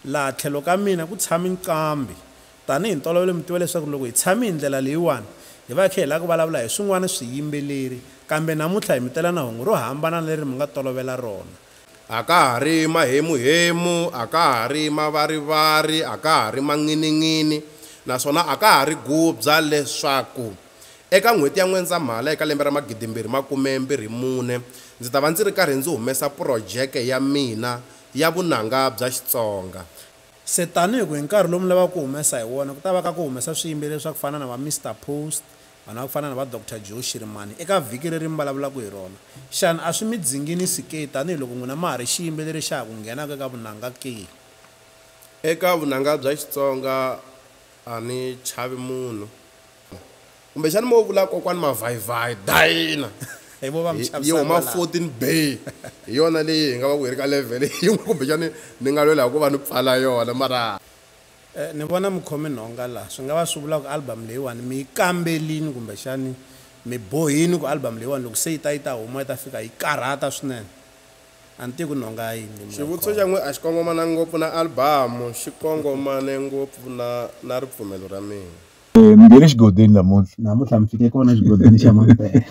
Laha tlhelo ka mina ku tshame nqambi. Tanihi ntolovelo mi tiva leswaku loko hi tshame hi ndlela leyiwani, hi va hi kha hi lava ku vulavula hi swin'wana swiyimbeleri, kambe namuntlha hi mi tela na hungu ro hambana na leri mi nga tolovela rona. A ka ha ri mahemuhemu, a ka ha ri mavarivari, a ka ha ri man'ining'ini, naswona a ka ha ri gubya leswaku eka n'hweti ya N'wendzamhala eka lembe ra 2024 ndzi ta va ndzi ri karhi ndzi humesa purojeke ya mina ya vunanga bya Xitsonga. Se tanihi ku hi nkarhi lowu mi lavaka ku humesa hi wona ku ta va ka ku humesa swiyimbeleri swa ku fana na va Mister Post, vanhu va ku fana na va Doctor Joe Shirimani eka vhiki leri mi vulavulaka hi rona, xana a swi mi dzinginisi ke tanihiloko n'wina ma ha ri xiyimbeleri xa ha ku nghenaka eka vunanga ke? Eka vunanga bya Xitsonga a ni chavi munhu. Kumbexani mo vula kokwani mavhayivhayi dayina Hi vo va mi yi chavisaka huma kwalaho. 14 bay hi yona leyi hi nga va ku hi ri ka level yin'we kumbexani ni nga lwela ku va ni pfala yona mara Ni vona mi khome nhonga laha swi nga va swi vula ku album leyiwani mi yi kambelini kumbexani mi bohini ku album leyiwani loko se yi ta yi ta huma yi ta fika yi karhata swinene. A ni tivi ku nhonga ya yini leyi mi nga yi Xivutiso khoma. xa n'wina a xi kongomana ngopfu na album xi kongomane ngopfu na na ripfumelo ra mina. Mi nghene xigodini namuntlha. Namuntlha mi fike kona xigodini xa mampela.